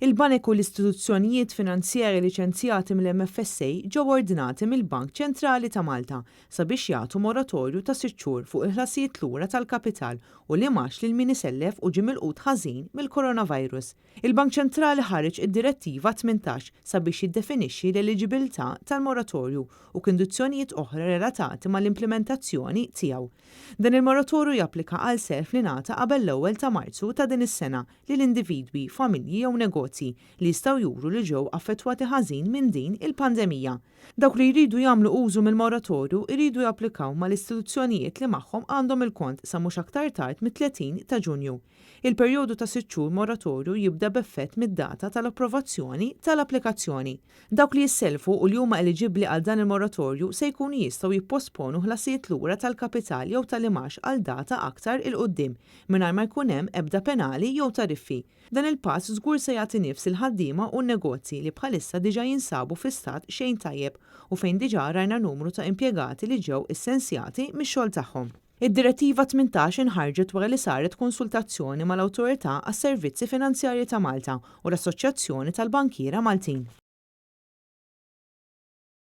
Il-banek u l-istituzzjonijiet finanzjarji liċenzjati mill-MFSA ġew ordnati mill-Bank Ċentrali ta' Malta sabiex jagħtu moratorju ta' sitt xhur fuq il-ħlasijiet lura tal-kapital u l-imgħax lil min isellef u ġie milqut ħażin mill-coronavirus. Il-Bank Ċentrali ħareġ id-Direttiva 18 sabiex jiddefinixxi l-eliġibilità tal-moratorju u kundizzjonijiet oħra relatati mal-implimentazzjoni tiegħu. Dan il-moratorju japplika għal self li ngħata qabel l-ewwel ta' Marzu ta' din is-sena lil individwi, familji jew negozji li jistgħu juru li ġew affettwati ħażin minn din il-pandemija. Dawk li jridu jagħmlu użu mill-moratorju jridu japplikaw mal-istituzzjonijiet li magħhom għandhom il-kont sa mhux aktar tard mit-30 ta' Ġunju. Il-perjodu ta' sitt xhur moratorju jibda b'effett mid-data tal-approvazzjoni tal-applikazzjoni. Dawk li jissellfu u li huma eliġibbli għal dan il-moratorju se jkunu jistgħu jipposponu ħlasijiet lura tal-kapital jew tal-imgħax għal data aktar 'il quddiem mingħajr ma jkun hemm ebda penali jew tariffi. Dan il-pass żgur se jagħti nifs il-ħaddiema u n-negozji li bħalissa diġà jinsabu fi stat xejn tajjeb u fejn diġà rajna numru ta' impjegati li ġew issensjati mix-xogħol tagħhom. Id-Direttiva 18 inħarġet wara li saret konsultazzjoni mal-Awtorità għas-Servizzi Finanzjarji ta' Malta u l-Assoċjazzjoni tal-Bankiera Maltin.